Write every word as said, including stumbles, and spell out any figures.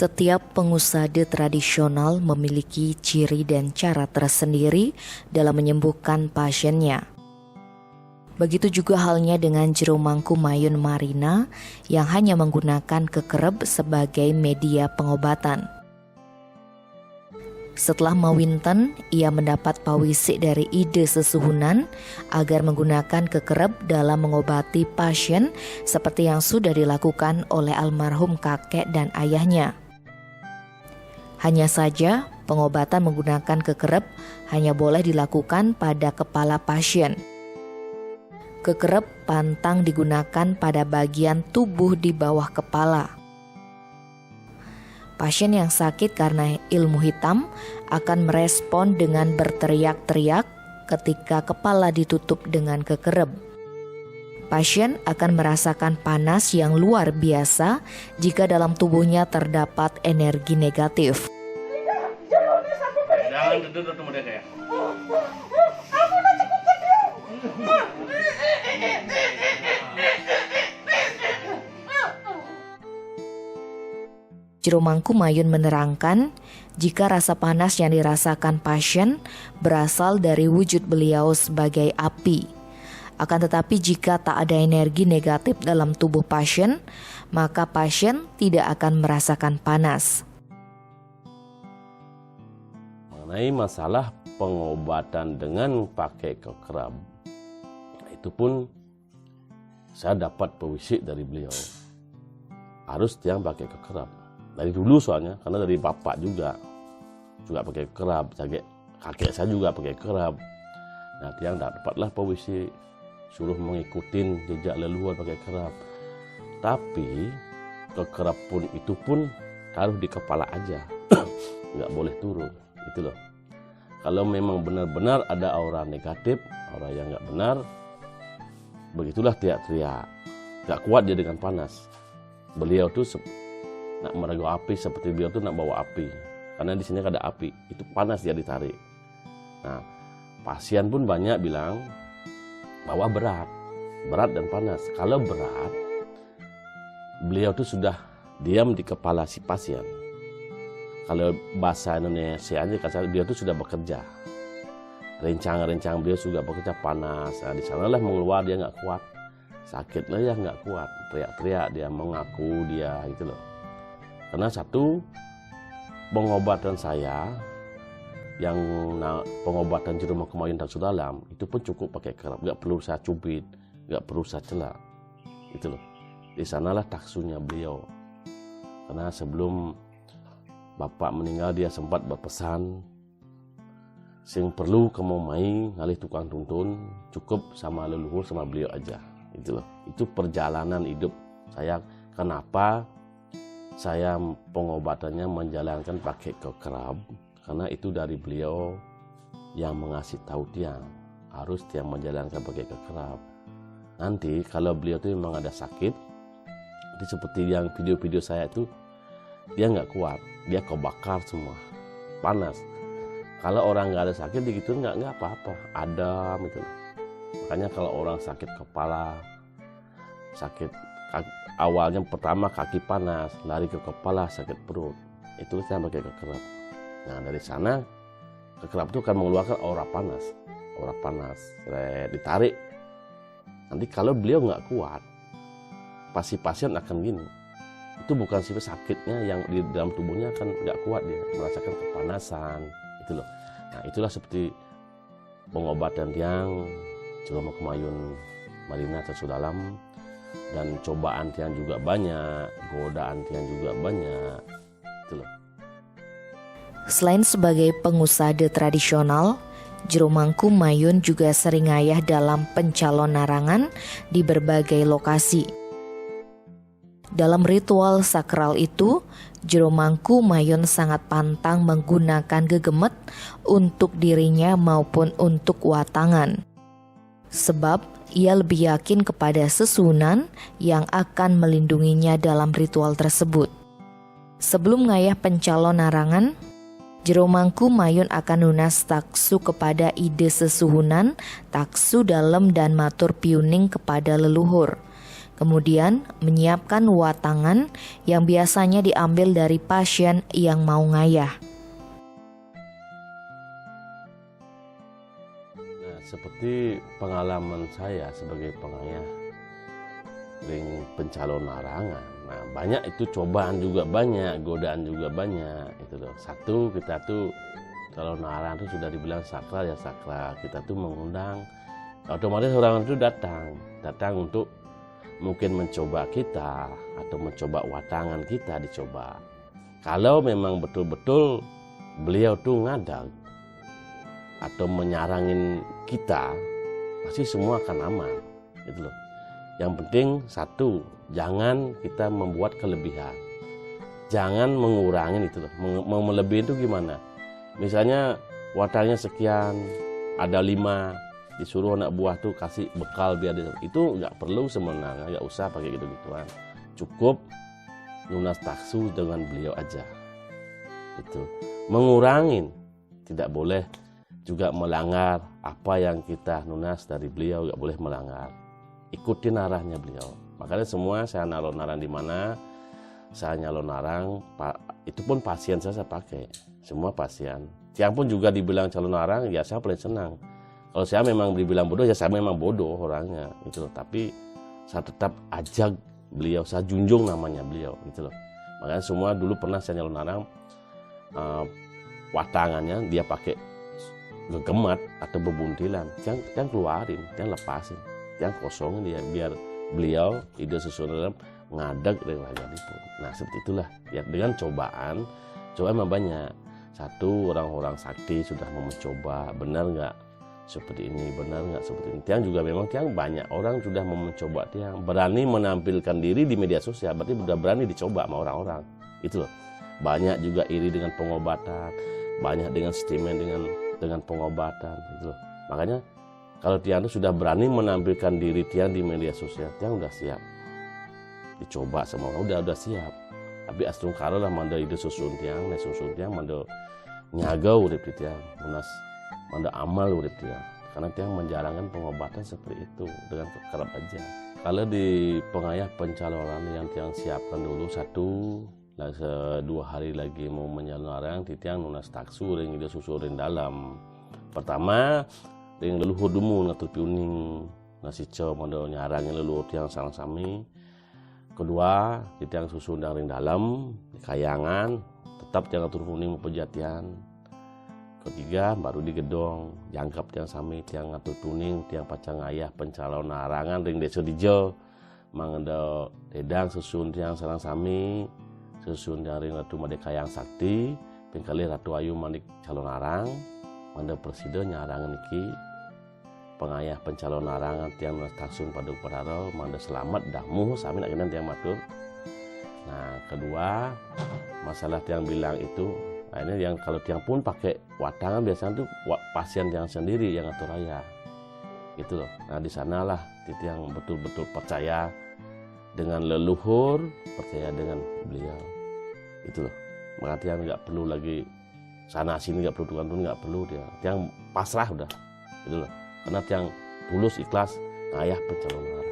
Setiap pengusade tradisional memiliki ciri dan cara tersendiri dalam menyembuhkan pasiennya. Begitu juga halnya dengan Jero Mangku Mayun Marina yang hanya menggunakan kekerep sebagai media pengobatan. Setelah mawinten, ia mendapat pawisik dari ide sesuhunan agar menggunakan kekerep dalam mengobati pasien seperti yang sudah dilakukan oleh almarhum kakek dan ayahnya. Hanya saja, pengobatan menggunakan kekerep hanya boleh dilakukan pada kepala pasien. Kekerep pantang digunakan pada bagian tubuh di bawah kepala. Pasien yang sakit karena ilmu hitam akan merespon dengan berteriak-teriak ketika kepala ditutup dengan kekerep. Pasien akan merasakan panas yang luar biasa jika dalam tubuhnya terdapat energi negatif. Jangan duduk duduk muda kayak. Jero Mangku Mayun menerangkan, jika rasa panas yang dirasakan pasien berasal dari wujud beliau sebagai api. Akan tetapi, jika tak ada energi negatif dalam tubuh pasien, maka pasien tidak akan merasakan panas. Mengenai masalah pengobatan dengan pakai kekerap, itu pun saya dapat pewisik dari beliau. Harus tiang pakai kekerap. Dari dulu soalnya, karena dari bapak juga juga pakai kekerap, kakek kakek saya juga pakai kekerap. Nah, tiang dapatlah pewisik, suruh mengikutin jejak leluhur pakai kekerap. Tapi kekerap pun itu pun taruh di kepala aja, nggak boleh turun, gitu loh. Kalau memang benar-benar ada aura negatif, aura yang nggak benar, begitulah teriak-teriak. Nggak kuat dia dengan panas. Beliau tuh sep- nak merego api, seperti beliau tuh nak bawa api. Karena di sini ada api, itu panas dia ditarik. Nah, pasien pun banyak bilang bahwa berat, berat dan panas. Kalau berat, beliau tuh sudah diam di kepala si pasien. Kalau bahasa Indonesia aja, kasar, beliau tuh sudah bekerja. Rencang-rencang beliau sudah bekerja panas. Nah, di sanalah mengeluar, dia nggak kuat. Sakit lah ya, nggak kuat. Teriak-teriak dia, mengaku dia, gitu loh. Karena satu, pengobatan saya yang na- pengobatan Jero Mangku Mayun Taksu Dalam itu pun cukup pakai kekerap, nggak perlu saya cubit, nggak perlu saya celak, gitu loh. Di sanalah taksunya beliau. Karena sebelum bapak meninggal, dia sempat berpesan, sing perlu kamu mai ngalih tukang tuntun, cukup sama leluhur sama beliau aja, gitu loh. Itu perjalanan hidup saya. Kenapa saya pengobatannya menjalankan pakai kekerap? Karena itu dari beliau yang mengasih tahu tiang, harus tiang menjalankan pakai kekerap. Nanti kalau beliau tuh memang ada sakit, itu seperti yang video-video saya itu, dia nggak kuat, dia kebakar semua, panas. Kalau orang nggak ada sakit, begitu nggak nggak apa-apa, adem itu. Makanya kalau orang sakit kepala, sakit awalnya pertama kaki panas, lari ke kepala, sakit perut, itu saya pakai kekerap. Nah, dari sana kekerap itu akan mengeluarkan aura panas, aura panas, ditarik. Nanti kalau beliau nggak kuat, pasti pasien akan gini. Itu bukan sifat sakitnya yang di dalam tubuhnya, kan nggak kuat, dia merasakan kepanasan, itu loh. Nah, itulah seperti pengobatan tiang Jero Mangku Mayun Marina Taksu Dalam. Dan cobaan tiang juga banyak, godaan tiang juga banyak, itu loh. Selain sebagai pengusade tradisional, Jero Mangku Mayun juga sering ngayah dalam pencalon narangan di berbagai lokasi. Dalam ritual sakral itu, Jero Mangku Mayun sangat pantang menggunakan gegemet untuk dirinya maupun untuk watangan. Sebab ia lebih yakin kepada sesuhunan yang akan melindunginya dalam ritual tersebut. Sebelum ngayah pencalon narangan, Jero Mangku Mayun akan nunas taksu kepada ide sesuhunan, taksu dalem dan matur piuning kepada leluhur. Kemudian, menyiapkan watangan yang biasanya diambil dari pasien yang mau ngayah. Nah, seperti pengalaman saya sebagai pengayah ring pencalonarangan. Nah, banyak itu cobaan juga banyak, godaan juga banyak, itu loh. Satu, kita tuh kalau narang tuh sudah dibilang sakral ya sakral. Kita tuh mengundang, otomatis orang itu datang, datang untuk mungkin mencoba kita atau mencoba watangan kita dicoba. Kalau memang betul-betul beliau tuh ngadag atau menyarangin kita, pasti semua akan aman, gitu loh. Yang penting satu, jangan kita membuat kelebihan. Jangan mengurangin itu loh. Meng- mau melebihin itu gimana? Misalnya watangannya sekian, ada lima, disuruh anak buah tuh kasih bekal biar dia, itu nggak perlu sebenarnya, nggak usah pakai gitu-gituan. Cukup nunas taksu dengan beliau aja. Itu mengurangin, tidak boleh juga melanggar apa yang kita nunas dari beliau, nggak boleh melanggar. Ikutin arahnya beliau. Makanya semua saya nyalonarang di mana, saya nyalonarang, pa- itu pun pasien saya, saya pakai. Semua pasien. Tiang pun juga dibilang calonarang, ya saya paling senang. Kalau saya memang dibilang bodoh, ya saya memang bodoh orangnya, gitu loh. Tapi saya tetap ajak beliau, saya junjung namanya beliau, gitu loh. Makanya semua dulu pernah saya nyalonarang, eh, watangannya dia pakai gegemat atau bebuntilan, yang yang keluarin, yang lepasin, yang kosongin dia, biar beliau ide susun dalam ngadeg dari raja itu. Nah, seperti itulah ya, dengan cobaan. Cobaan memang banyak. Satu, orang-orang sakti sudah mau mencoba, benar nggak seperti ini, benar nggak seperti ini. Tiang juga memang tiang banyak orang sudah mau mencoba, tiang berani menampilkan diri di media sosial, berarti sudah berani dicoba sama orang-orang, itu loh. Banyak juga iri dengan pengobatan, banyak dengan sentimen dengan dengan pengobatan, gitu loh. Makanya kalau tiang tuh sudah berani menampilkan diri tiang di media sosial, tiang udah siap dicoba sama orang, udah udah siap. Tapi astungkara lah manda ide susun tiang, nah susun tiang manda nyaga urip di tiang, nunas manda amal urip tiang. Karena tiang menjalankan pengobatan seperti itu dengan kerap aja. Kalau di pengayah pencalonan yang tiang siapkan dulu, satu, lah se- dua hari lagi mau menyalonarang, di tiang nunas taksu ring ide susun ring dalam. Pertama, ring leluhur dumun ngatur piuning, nasica manda nyarangin leluhur tiang sareng sami. Kedua, di tiang susun dang ring dalam, di kayangan, tetap tiang ngatur piuning mapejatian. Ketiga, baru di gedong, jangkep tiang sami, tiang ngatur piuning, tiang pacang ngayah pencalonarangan ring desa dija, mangda ledang susun tiang sareng sami, susun tiang ring Ratu Madé Kayang Sakti, ping kalih Ratu Ayu Manik Calonarang, mangda prasida nyarang niki pangayah pencalonarangan tiang nunas taksu pada upacara, mangda selamat dah muh sami nak kena tiang matur. Nah, kedua, masalah tiang bilang itu, nah ini yang kalau tiang pun pakai watangan biasanya tuh wa- pasien tiang sendiri yang ngatur raya. Gitu loh. Nah, di sanalah tiang betul-betul percaya dengan leluhur, percaya dengan beliau. Itu loh. Maka tiang nggak perlu lagi sana sini, nggak perlu tukang turun, nggak perlu dia. Tiang pasrah udah. Gitu loh. Karena tiang tulus ikhlas ngayah pencalonan.